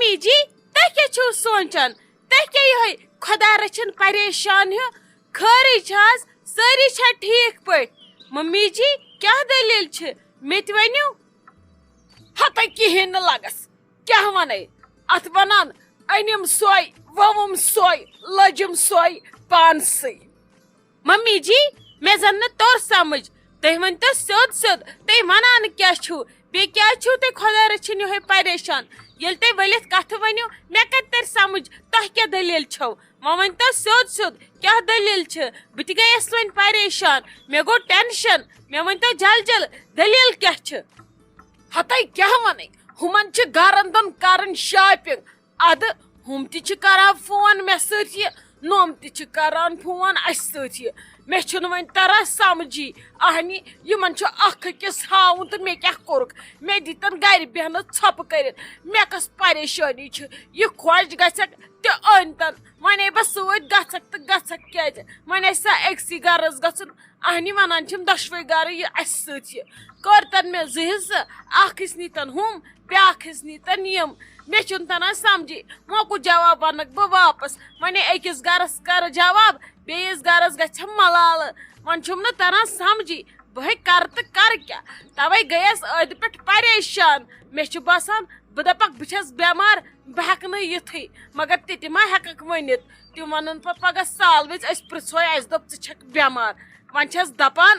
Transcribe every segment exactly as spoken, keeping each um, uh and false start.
Mummy جی، تُہۍ کیٛاہ چھِو سونٛچان؟ تُہۍ کیٛاہ یِہوٚے خۄدا رٔچھِن پریشان ہیوٗ؟ خٲرٕے چھا حظ؟ سٲری چھا ٹھیٖک پٲٹھۍ؟ ممی جی، کیٛاہ دٔلیٖل چھِ؟ مےٚ تہِ ؤنِو۔ ہتَے کِہیٖنۍ نہٕ لگس۔ کیٛاہ وَنے؟ اَتھ وَنان أنِم سۄے، ووُم سۄے، لٔجِم سۄے پانسٕے۔ ممی جی، مےٚ زن نہٕ توٚر سمجھ۔ تُہۍ ؤنۍ تو سیوٚد سیوٚد، تُہۍ ونان کیٛاہ چھِو؟ بیٚیہِ کیٛازِ چھِو تُہۍ خۄدا رٔچھِنۍ یِہوٚے پریشان؟ ییٚلہِ تُہۍ ؤلِتھ کتھٕ ؤنِو، مےٚ کتہِ ترِ سمجھ تۄہہِ کیٛاہ دٔلیٖل چھو؟ وۄنۍ ؤنۍ تو سیوٚد سیوٚد، کیٛاہ دٔلیٖل چھِ؟ بہٕ تہِ گٔیَس وۄنۍ پریشان، مےٚ گوٚو ٹینشن۔ مےٚ ؤنۍ تو جل جل، دٔلیٖل کیٛاہ چھِ؟ ہتَے کیٛاہ وَنَے، ہُمَن چھِ گَرَن دۄن کَرٕنۍ شاپِنٛگ۔ اَدٕ ہُم تہِ چھِ کَران فون مےٚ سۭتۍ یہِ، نوٚم تہِ چھِ کَران فون اَسہِ سۭتۍ یہِ۔ مےٚ چھُنہٕ وۄنۍ تَران سَمجھی، اَہنہِ، یِمَن چھُ اَکھ أکِس ہاوُن تہٕ مےٚ کیٛاہ کوٚرُکھ؟ مےٚ دِتَن گَرِ بیٚہنَس ژھۄپہٕ کٔرِتھ۔ مےٚ کۄس پریشٲنی چھِ؟ یہِ خۄش گژھٮ۪کھ تہِ أنۍتَن۔ وۄنۍ ہے بہٕ سۭتۍ گژھکھ تہٕ گژھکھ کیٛازِ؟ وۄنۍ آسہِ سا أکسٕے گَرَس گژھُن؟ اہنی ونان چھِم دۄشوے گرٕ یہِ اسہِ سۭتۍ یہِ۔ کٔرتن مےٚ زٕ حصہٕ، اکھ حصہٕ نیٖتن ہُم، بیاکھ حصہٕ نیٖتن یِم۔ مےٚ چھُنہٕ تران سمجھی، وۄنۍ کُس جواب ونکھ بہٕ واپس؟ وۄنۍ أکِس گرس کرٕ جواب، بیٚیِس گرس گژھم ملالہٕ۔ وۄنۍ چھُم نہٕ تران سمجھی، بہٕ ہے کرٕ تہٕ کرٕ کیٛاہ؟ توے گٔیس أتھۍ پٮ۪ٹھ پریشان۔ مےٚ چھُ باسان بہٕ دپکھ بہٕ چھس بٮ۪مار، بہٕ ہٮ۪کہٕ نہٕ یِتھٕے، مگر تہِ تہِ ما ہٮ۪ککھ ؤنِتھ؟ تِم ونن پتہٕ پگاہ سال وِزِ أسۍ پرژھوے، اسہِ دوٚپ ژٕ چھکھ بٮ۪مار۔ وۄنۍ چھس دپان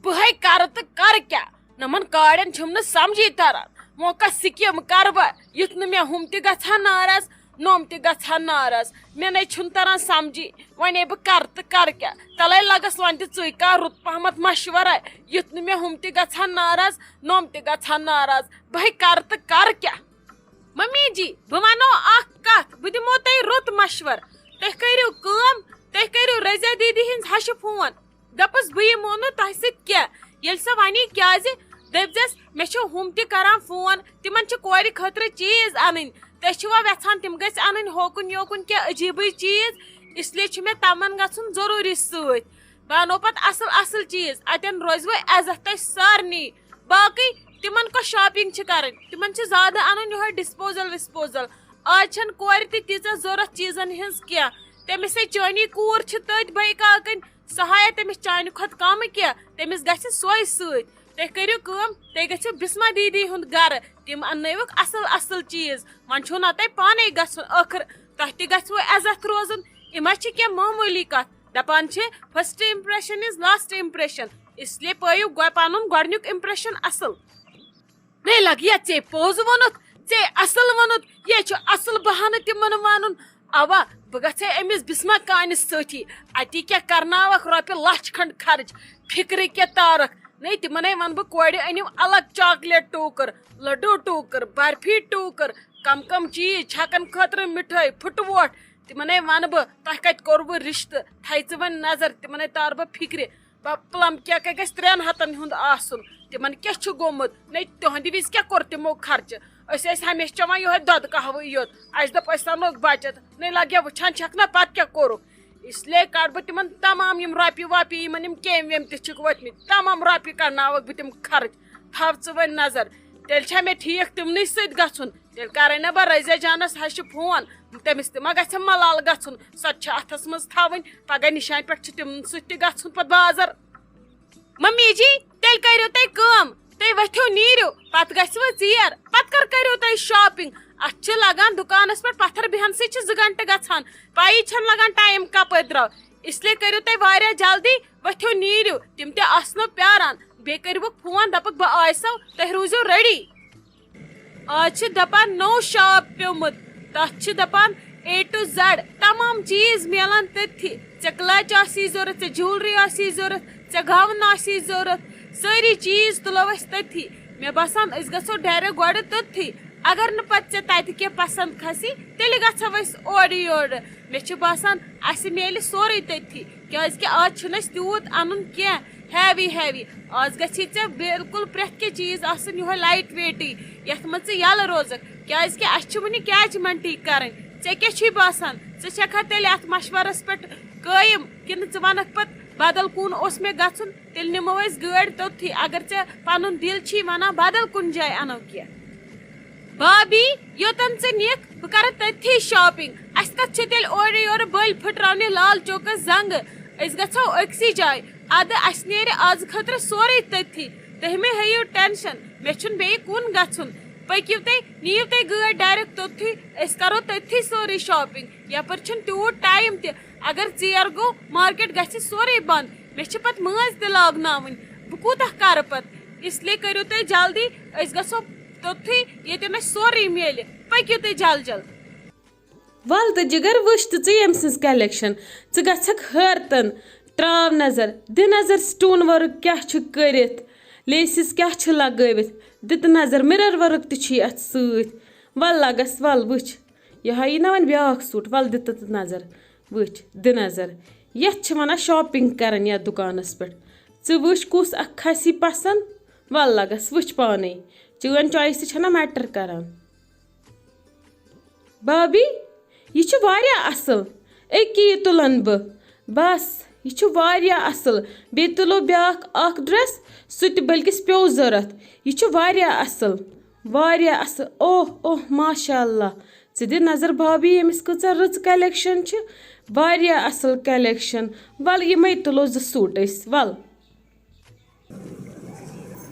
بہٕ ہے کرٕ تہٕ کرٕ کیٛاہ؟ نمن کاڑٮ۪ن چھُم نہٕ سمجھی تران، وۄنۍ کۄس سکیٖم کرٕ بہٕ یُتھ نہٕ مےٚ ہُم تہِ گژھن ناراض، نوٚم تہِ گژھن ناراض۔ مےٚ نے چھُنہٕ تران سمجھی، وۄنۍ ہے بہٕ کرٕ تہٕ کرٕ کیٛاہ؟ تلے لگس وۄنۍ تہِ ژٕے کانٛہہ رُت پہمتھ مشورہ یُتھ نہٕ مےٚ ہُم تہِ گژھن ناراض، نوٚم تہِ گژھن ناراض۔ بہٕ ہے کرٕ تہٕ کرٕ کیٛاہ؟ ممی جی، بہٕ ونو اکھ کتھ، بہٕ دِمو تۄہہِ رُت مشور۔ تُہۍ کٔرِو کٲم، تُہۍ کٔرِو رضیہ دیدی ہٕنٛز ہشہِ فون، دپس بہٕ یِمو نہٕ تۄہہِ سۭتۍ کینٛہہ۔ ییٚلہِ سۄ ونی کیازِ، دٔپزٮ۪س مےٚ چھِ ہُم تہِ کران فون، تِمن چھِ کورِ خٲطرٕ چیٖز انٕنۍ، تُہۍ چھِوا وٮ۪ژھان تِم گٔژھۍ انٕنۍ ہوکُن یوکُن کینٛہہ عجیٖبٕے چیٖز؟ اس لیے چھُ مےٚ تمن گژھُن ضروٗری سۭتۍ۔ بہٕ انو پتہٕ اصل اصل چیٖز، اتٮ۪ن روزِ وۄنۍ عزت تۄہہِ سارنٕے۔ باقٕے تِمن کۄس شاپنگ چھِ کرٕنۍ؟ تِمن چھِ زیادٕ انُن یِہوٚے ڈسپوزل وسپوزل۔ آز چھنہٕ کورِ تہِ تیٖژاہ ضوٚرتھ چیٖزن ہٕنٛز کینٛہہ۔ تٔمِس ہے چٲنی کوٗر چھِ تٔتۍ بھائی کاکٕنۍ، سۄ ہایہِ تٔمِس چانہِ کھۄتہٕ کم کینٛہہ، تٔمِس گژھِ سۄے سۭتۍ۔ تُہۍ کٔرِو کٲم، تُہۍ گٔژھِو بسمہ دیدی ہُنٛد گرٕ، تِم اننٲوِکھ اصل اصل چیٖز۔ وۄنۍ چھُو نا تۄہہِ پانے گژھُن، ٲخٕر تۄہہِ تہِ گژھِوٕ عزت روزُن۔ یہِ ما چھِ کینٛہہ معموٗلی کتھ؟ دپان چھِ first impression is last impression، اس لیے پٲیِو گۄ-، پنُن گۄڈنیُک impression اصل۔ نے لگیا ژے پوٚز ووٚنُتھ، ژے اصل ووٚنُتھ، یے چھُ اصل بہانہٕ تِمن ونُن۔ اوا، بہٕ گژھے أمِس بسمہ کانہِ سۭتی، اتی کیٛاہ کرناوکھ رۄپیہِ لچھ کھنڈ خرٕچ، فکرِ کیٛاہ تارکھ۔ نے تِمنے ونہٕ بہٕ کورِ أنِو الگ چاکلیٹ ٹوٗکر، لڈو ٹوٗکر، برفی ٹوٗکر، کم کم چیٖز، چھکن خٲطرٕ مِٹھٲے، پھُٹہٕ ووٹھ۔ تِمنے ونہٕ بہٕ تۄہہِ کتہِ کوٚروٕ رشتہٕ، تھایہِ ژٕ وۄنۍ نظر، تِمنے تارٕ بہٕ فکرِ۔ پلم کیکے گژھِ ترٛٮ۪ن ہتن ہُنٛد آسُن۔ تِمن کیٛاہ چھُ گوٚمُت؟ نے تُہنٛدِ وِزِ کیٛاہ کوٚر تِمو خرچہٕ؟ أسۍ ٲسۍ ہمیشہِ چٮ۪وان یِہوٚے دۄدٕ قہوٕ یوت۔ اَسہِ دوٚپ أسۍ اَنوکھ بچت۔ نے لگیا وٕچھان چھکھ نہ پتہٕ کیٛاہ کوٚرُکھ؟ اس لیے کڑٕ بہٕ تِمن تمام یِم رۄپیہِ وۄپیہِ، یِمن یِم کیٚمۍ ویٚمۍ تہِ چھِکھ وٲتمٕتۍ، تمام رۄپیہِ کڑناوکھ بہٕ تِم خرٕچ۔ تھاو ژٕ وۄنۍ نظر، تیٚلہِ چھا مےٚ ٹھیٖک تِمنٕے سۭتۍ گژھُن؟ تیٚلہِ کرے نہ بہٕ رضیہ جانس ہشہِ فون، تٔمِس تہِ ما گژھِ ملال گژھُن؟ سۄ تہِ چھِ اتھس منٛز تھاوٕنۍ، پگاہ نِشانہِ پٮ۪ٹھ چھُ تِمن سۭتۍ تہِ گژھُن پتہٕ بازر۔ ممی جی، تیٚلہِ کٔرِو تُہۍ کٲم، تُہۍ ؤتھِو نیٖرِو، پتہٕ گژھِوٕ ژیر، پتہٕ کر کٔرِو تُہۍ شاپنگ؟ اتھ چھِ لگان دُکانس پٮ۪ٹھ پتھر بیہنسٕے چھِ زٕ گنٹہٕ گژھان، پَیی چھَنہٕ لگان ٹایم کپٲرۍ درٛاو۔ اس لیے کٔرِو تُہۍ واریاہ جلدی، ؤتھِو نیٖرِو، تِم تہِ آسنو پیاران، بیٚیہِ کٔرِوُکھ فون، دپکھ بہٕ آیسو، تُہۍ روٗزِو ریڈی۔ آز چھِ دپان نوٚو شاپ پیوٚمُت، تتھ چھِ دپان A to Z، تمام چیٖز میلان تٔتھی۔ ژےٚ clutch آسی ضوٚرتھ، ژےٚ jewellery آسی ضوٚرتھ، ژےٚ gown آسی ضوٚرتھ، سٲری چیٖز تُلو أسۍ تٔتھی۔ مےٚ باسان أسۍ گژھو direct گۄڈٕ توٚتتھٕے۔ اگر نہٕ پتہٕ ژےٚ تتہِ کینٛہہ پسند کھسی، تیٚلہِ گژھو أسۍ اورٕ یورٕ۔ مےٚ چھُ باسان اسہِ میلہِ سورُے تٔتھی، کیازِ کہِ آز چھُنہٕ اسہِ تیوٗت انُن کینٛہہ۔ Heavy heavy۔ آز گژھی ژےٚ بالکل پرٛٮ۪تھ کینٛہہ چیٖز آسٕنۍ یِہوٚے light weightٕے، یَتھ منٛز ژٕ یَلہٕ روزَکھ، کیٛازِکہِ اَسہِ چھِ وٕنہِ catchmentٕے کَرٕنۍ۔ ژےٚ کیٛاہ چھُے باسان؟ ژٕ چھَکھا تیٚلہِ اَتھ مَشوَرَس پٮ۪ٹھ قٲیِم، کِنہٕ ژٕ وَنَکھ پَتہٕ، بدل کُن اوس مےٚ گژھُن، تیٚلہِ نِمو أسۍ گٲڑۍ توٚتتھٕے، اگر ژےٚ پَنُن دِل چھی وَنان بدل کُنہِ جایہِ اَنو کینٛہہ؟ بابی، یوٚتن ژٕ نِکھ، بہٕ کرٕ تٔتھی شاپنگ۔ اَسہِ کتھ چھِ تیٚلہِ اورٕ یورٕ بٔلۍ پھٕٹراونہِ لال چوکس زنگہٕ؟ أسۍ گژھو أکسٕے جایہِ۔ ادٕ اَسہِ نیرِ از خٲطرٕ سورُے تٔتھی۔ تُہۍ مہ ہیٚیِو ٹینشن، مےٚ چھُنہٕ بیٚیہِ کُن گژھُن۔ پٔکِو تُہۍ، نِیِو تُہۍ گٲڑۍ ڈایریکٹ توٚتتھٕے، أسۍ کرو تٔتھی سٲرٕے شاپنگ۔ یپٲرۍ چھُنہٕ تیوٗت ٹایم تہِ۔ اگر ژیر گوٚو، مارکیٹ گژھِ سورُے بنٛد۔ مےٚ چھِ پتہٕ مٲنٛزۍ تہِ لاگناوٕنۍ۔ بہٕ کوٗتاہ کرٕ پتہٕ؟ اس لیے کٔرِو تُہۍ جلدی، أسۍ گژھو توٚتتھٕے، ییٚتٮ۪ن اَسہِ سورُے میلہِ۔ پٔکِو تُہۍ جل جل۔ ول تہٕ جگر، وٕچھ تہٕ ژٕ ییٚمۍ سٕنٛز کلیکشن۔ ژٕ گژھکھ حٲرتن۔ تراو نظر، دِ نظر سٹون ورک کیٛاہ چھُ کٔرِتھ، لیسز کیٛاہ چھِ لگٲوِتھ۔ دِ تہٕ نظر، مرر ورک تہِ چھُے اتھ سۭتۍ۔ ول لگس، ول وٕچھ۔ یہِ ہا یی نہ وۄنۍ بیٛاکھ سوٗٹ، ول دِ تہٕ نظر، وٕچھ، دِ نظر۔ یتھ چھِ ونان شاپنگ کرٕنۍ یتھ دُکانس پٮ۪ٹھ۔ ژٕ وٕچھ کُس اکھ کھسی پسنٛد، ول لگس وٕچھ پانے۔ چٲنۍ چویس تہِ چھنہ میٹر کران۔ بابی، یہِ چھُ واریاہ اصل۔ أکی یہِ تُلن بہٕ۔ بس، یہِ چھُ واریاہ اصل۔ بیٚیہِ تُلو بیٛاکھ اکھ ڈریس، سُہ تہِ بلکہِ پیوٚو ضروٗرت۔ یہِ چھُ واریاہ اصل، واریاہ اصل۔ اوہ، اوہ، ماشاء اللہ۔ ژٕ دِ نظر بابی، ییٚمِس کۭژاہ رٕژ کلیکشن چھِ۔ واریاہ اصل کلیکشن۔ ول، یِمے تُلو زٕ سوٗٹ أسۍ، ول۔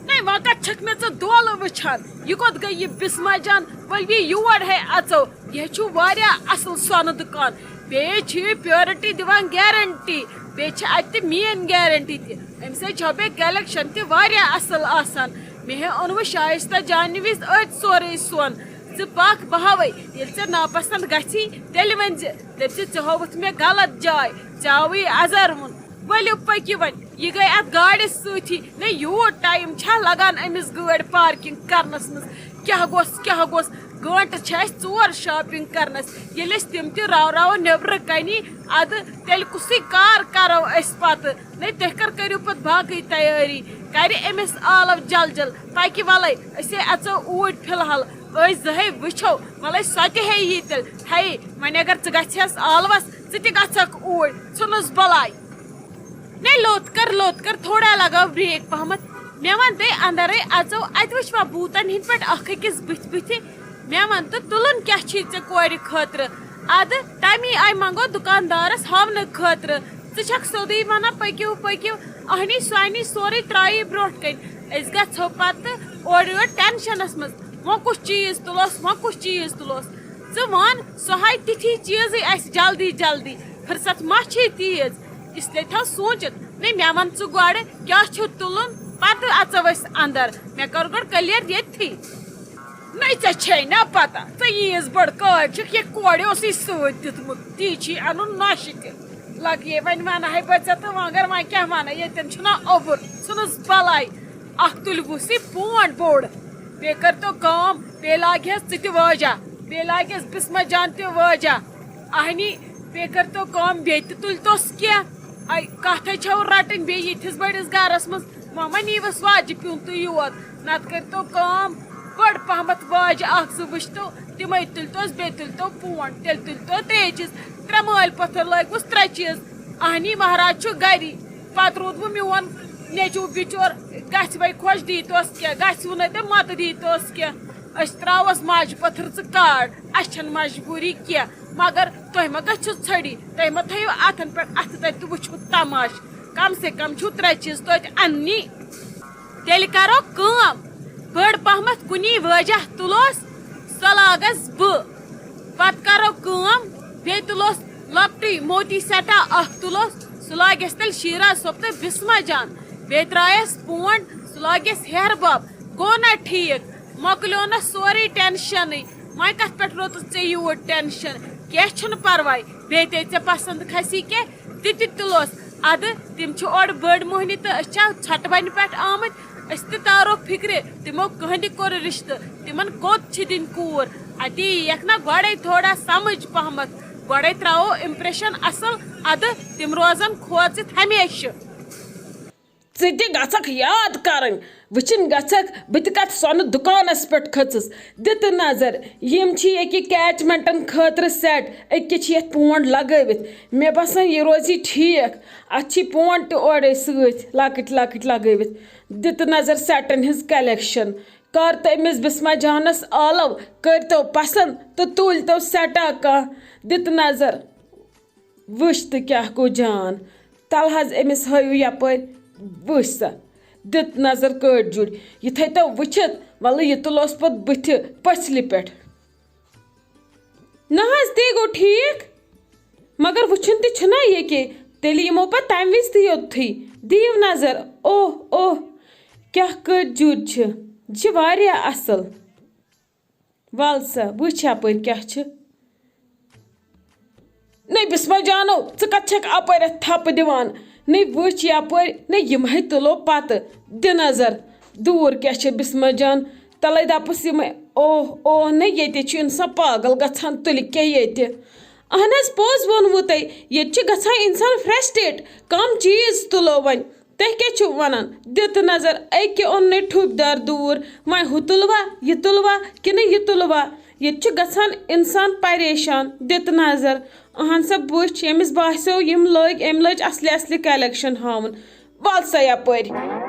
نَے، وۄنۍ کَتہِ چھَکھ مےٚ ژٕ دولہٕ وٕچھان؟ یہِ کوٚت گٔے یہِ بِسمہ جان؟ ؤلۍ یہِ یور ہے اَژو۔ یہِ چھُ واریاہ اَصٕل سۄنہٕ دُکان۔ بیٚیہِ چھِ یہِ پیورٹی دِوان گارنٹی۔ بیٚیہِ چھِ اَتہِ تہِ میٛٲنۍ گارنٹی تہِ۔ أمِس ہے چھےٚ بیٚیہِ کلیکشن تہِ واریاہ اَصٕل آسان۔ مےٚ ہے اوٚنوٕ شایستہ جانہِ وِزِ أتھۍ سورُے سۄن۔ ژٕ پَکھ، بہٕ ہاوَے۔ ییٚلہِ ژےٚ ناپسنٛد گژھی، تیٚلہِ ؤنۍ زِ۔ دٔپۍ زِ، ژےٚ ہووُتھ مےٚ غلط جاے، ژےٚ آوُے اَزَر وُن۔ ؤلِو پٔکِو وۄنۍ، یہِ گٔے اَتھ گاڑِ سۭتی۔ نہ، یوٗت ٹایم چھا لگان أمِس گٲڑۍ پارکنگ کرنس منٛز؟ کیٛاہ گوٚژھ، کیٛاہ گوٚژھ؟ گٲنٹہٕ چھِ اَسہِ ژور شاپنگ کرنس۔ ییٚلہِ أسۍ تِم تہِ راو راوو نیبرٕ کنی، ادٕ تیٚلہِ کُسٕے کار کرو أسۍ پتہٕ؟ نہ، تُہۍ کر کٔرِو پتہٕ باقٕے تیٲری؟ کرِ أمِس آلو جل جل۔ پکہِ ولے، أسے اژو اوٗرۍ فی الحال۔ أسۍ زٕ ہے وٕچھو، ولے سۄ تہِ ہے یی تیٚلہِ۔ ہے، وۄنۍ اگر ژٕ گژھِ ہس آلوس، ژٕ تہِ گژھکھ اوٗرۍ، ژھٕنُس بلاے۔ نے لوٚت کر، لوٚت کر، تھوڑا لگاو بریک پہمتھ۔ مےٚ وَن تُہۍ اندرے اژو، اتہِ وٕچھوا بوٗتن ہٕنٛدۍ پٲٹھۍ اکھ أکِس بٕتھِ بٕتھِ؟ مےٚ وَن تہٕ تُلُن کیٛاہ چھی ژےٚ کورِ خٲطرٕ؟ ادٕ تَمی آیہِ منٛگو دُکاندارس ہاونہٕ خٲطرٕ۔ ژٕ چھکھ سیوٚدُے ونان، پٔکِو، پٔکِو، اہنی سُہ اَنی سورُے ترٛایی برونٛٹھ کَنۍ۔ أسۍ گژھو پتہٕ اورٕ یورٕ ٹینشنس منٛز، وۄنۍ کُس چیٖز تُلوس، وۄنۍ کُس چیٖز تُلوس؟ ژٕ وَن، سُہ ہاوِ تِتھی چیٖزٕے اَسہِ جلدی جلدی۔ فرصت ما چھے تیٖژ؟ اس لیے تھاو سوٗنٛچِتھ۔ نَے، مےٚ وَن ژٕ گۄڈٕ کیٛاہ چھُ تُلُن، پَتہٕ اَژو أسۍ اَندَر۔ مےٚ کَر گۄڈٕ کٔلیر ییٚتھی۔ نَے، ژےٚ چھے نا پَتہ، ژےٚ ییٖژ بٔڑ کٲج چھَکھ، یہِ کورِ اوسُے سۭتۍ دیُتمُت، تی چھی اَنُن نۄشہِ تہِ۔ لَگیے وۄنۍ وَنہٕ ہَے بہٕ ژےٚ تہٕ وۄنۍ اگر وۄنۍ کیٛاہ وَنَے، ییٚتٮ۪ن چھُنہ اوٚبُر، ژھٕنُس بَلاے۔ اَکھ تُلۍ وُسٕے پونٛڈ بوٚڑ، بیٚیہِ کٔرۍتو کٲم، بیٚیہِ لاگہِ ہَس ژٕ تہِ وٲجہ، بیٚیہِ لاگٮ۪س بِسمہ جان تہِ وٲجہ۔ اہنی، بیٚیہِ کٔرۍتو کٲم، بیٚیہِ تہِ تُلۍتوس کینٛہہ۔ اَے، کَتھ ہے چھَو رَٹٕنۍ بیٚیہِ یِتھِس بٔڑِس گَرَس منٛز؟ ماما، نِیٖوَس واجہِ پیوٗنٛتُے یوت، نَتہٕ کٔرۍتو کٲم، بٔڑ پَہمَتھ واجہِ اَکھ زٕ وٕچھتو، تِمَے تُلۍتوس، بیٚیہِ تُلۍتو پونٛڈ، تیٚلہِ تُلۍتو ترٛیٚیہِ چیٖز، ترٛےٚ مٲلۍ پٔتھٕر لٲگۍوُس ترٛےٚ چیٖز۔ اہنی، مہراز چھُ گَری، پَتہٕ روٗد وۄنۍ میون نیٚچوٗ بِچور، گژھِ وۄنۍ خۄش، دیٖتوس کینٛہہ، گژھِ وۄنۍ نہٕ تہٕ مَتہٕ دیٖتوس کینٛہہ۔ أسۍ ترٛاووس ماجہِ پٔتھٕر ژٕ کاڈ، اَسہِ چھَنہٕ مجبوٗری کینٛہہ، مگر تُہۍ ما گٔژھِو ژھٔڑی، تُہۍ ما تھٲیِو اَتھَن پٮ۪ٹھ اَتھٕ تَتہِ تہٕ وٕچھِو تماشہٕ، کم سے کم چھُو ترٛےٚ چیٖز توتہِ اَننی۔ تیٚلہِ کَرو کٲم، بٔڑ پَہمَتھ کُنی وٲجہ تُلوس، سۄ لاگَس بہٕ۔ پَتہٕ کَرو کٲم، بیٚیہِ تُلوس لۄکٹُے موتی سیٹا اَکھ تُلوس، سُہ لاگٮ۪س تیٚلہِ شیٖرا صٲب تہٕ بِسمہ جان۔ بیٚیہِ ترٛایَس پونٛڈ، سُہ لاگٮ۪س ہیٚہَر بَب۔ گوٚو نا ٹھیٖک؟ مۄکلیو نا سورُے ٹٮ۪نشَنٕے؟ وۄنۍ کَتھ پٮ۪ٹھ روٚتُتھ ژےٚ یوٗت ٹٮ۪نشَن؟ کینٛہہ چھُنہٕ پَرواے، بیٚیہِ تہِ ژےٚ پَسنٛد کھسی کینٛہہ، تہِ تہِ تُلوس۔ اَدٕ تِم چھِ اورٕ بٔڑ موہنی تہٕ أسۍ چھا ژھۄٹہٕ بَنہِ پٮ۪ٹھ آمٕتۍ؟ أسۍ تہِ تارو فِکرِ، تِمو کٕہٕنٛدِ کوٚر رِشتہٕ، تِمَن کوٚت چھِ دِنۍ کوٗر؟ اَتی یِیَکھ نا گۄڈَے تھوڑا سَمٕجھ پَہمَتھ، گۄڈَے ترٛاوو اِمپرٛیشَن اَصٕل، اَدٕ تِم روزَن کھوژِتھ ہمیشہٕ۔ ژٕ تہِ گژھکھ یاد کرٕنۍ، وٕچھِنۍ گژھکھ بہٕ تہِ کتھ سۄنہٕ دُکانس پٮ۪ٹھ کھٔژٕس۔ دِ تہٕ نظر، یِم چھِ ییٚکہِ کیچمنٹن خٲطرٕ سیٹ، أکہِ چھِ یتھ پونڈ لگٲوِتھ۔ مےٚ باسان یہِ روزِ ٹھیٖک، اتھ چھِ پونڈ تہِ اورے سۭتۍ لۄکٕٹۍ لۄکٕٹۍ لگٲوِتھ۔ دِ تہٕ نظر سیٹن ہٕنٛز کلیکشن۔ کر تہٕ أمِس بسمہ جانس آلو، کٔرۍتو پسند تہٕ تُلۍتو سٮ۪ٹھاہ کانٛہہ۔ دِتہٕ نظر وٕچھ تہٕ کیٛاہ گوٚو جان۔ تلہٕ حظ أمِس ہٲیِو یپٲرۍ، وٕچھ سا۔ دِتہٕ نظر کٔٹۍ جُرۍ۔ یِتھَے تو وٕچھِتھ، وَلہٕ یہِ تُلوس پتہٕ بٕتھِ پٔژھلہِ پٮ۪ٹھ۔ نہ حظ، تی گوٚو ٹھیٖک۔ مگر وٕچھُن تہِ چھُنہ ییٚکے، تیٚلہِ یِمو پتہٕ تَمہِ وِزِ تہِ یوٚتتھٕے۔ دِیِو نظر۔ اوہ، اوہ، کیٛاہ کٔٹۍ جُرۍ چھِ۔ یہِ چھِ واریاہ اصل۔ وَل سا، وٕچھ یَپٲرۍ کیٛاہ چھِ۔ نَے بِسمہ جانو، ژٕ کَتھ چھَکھ اَپٲرۍ اَتھ تھَپہٕ دِوان؟ نَے وٕچھ یَپٲرۍ، نَے یِم ہے تُلو پَتہٕ۔ دِ نظر، دوٗر کیٛاہ چھِ بِسمہ جان؟ تَلَے دَپُس یِمَے، اوہ، اوہ، نَے ییٚتہِ چھُ اِنسان پاگل گژھان، تُلہِ کیٛاہ ییٚتہِ؟ اَہَن حظ، پوٚز ووٚنوُ تۄہہِ، ییٚتہِ چھُ گژھان اِنسان فرٛسٹریٹ، کَم چیٖز تُلو وۄنۍ۔ تُہۍ کیٛاہ چھِو وَنان؟ دِتہٕ نظر، أکہِ اوٚن نَے ٹھُپۍ دار دوٗر، وۄنۍ ہُہ تُلوا، یہِ تُلوا، کِنہٕ یہِ تُلوا؟ ییٚتہِ چھُ گژھان اِنسان پریشان۔ دِتہٕ نظر، اہن سا وٕچھ، ییٚمِس باسیو یِم لٔگۍ، أمۍ لٔج اصلہِ اصلہِ کلیکشن ہاوُن۔ وَل سا یَپٲرۍ۔